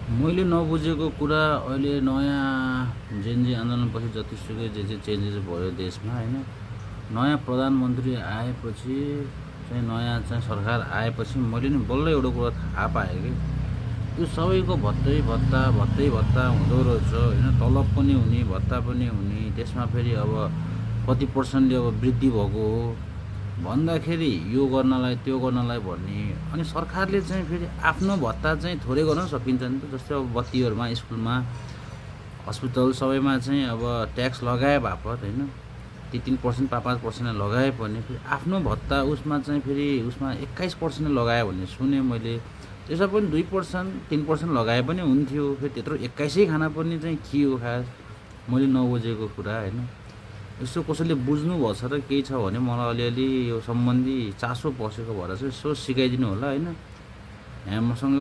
मैले नबुझेको कुरा अहिले नयाँ जेनजी आन्दोलनपछि जतिसुकै जे चेन्जेस भयो देशमा होइन, नयाँ प्रधानमन्त्री आएपछि चाहिँ नयाँ चाहिँ सरकार आएपछि मैले नि बल्ल एउटा कुरा थाहा पाएँ कि यो सबैको भत्तै भत्ता हुँदो रहेछ होइन। तलब पनि हुने, भत्ता पनि हुने, त्यसमा फेरि अब कति पर्सेन्टले अब वृद्धि भएको हो भन्दाखेरि यो गर्नलाई त्यो गर्नलाई भन्ने। अनि सरकारले चाहिँ फेरि आफ्नो भत्ता चाहिँ थोरै गर्न सकिन्छ नि त। जस्तै अब बत्तीहरूमा, स्कुलमा, हस्पिटल सबैमा चाहिँ अब ट्याक्स लगाए बापत होइन, ती 3% 5% लगाए पनि फेरि आफ्नो भत्ता उसमा चाहिँ फेरि उसमा 21% लगायो भन्ने सुने मैले। त्यसमा पनि 2% 3% लगाए पनि हुन्थ्यो। फेरि त्यत्रो 21 खाना पनि चाहिँ के हो खास मैले नबुझेको कुरा होइन। यसो कसैले बुझ्नुभएको छ र केही छ भने मलाई अलिअलि यो सम्बन्धी चासो पसेको भएर चाहिँ यसो सिकाइदिनु होला होइन। यहाँ मसँग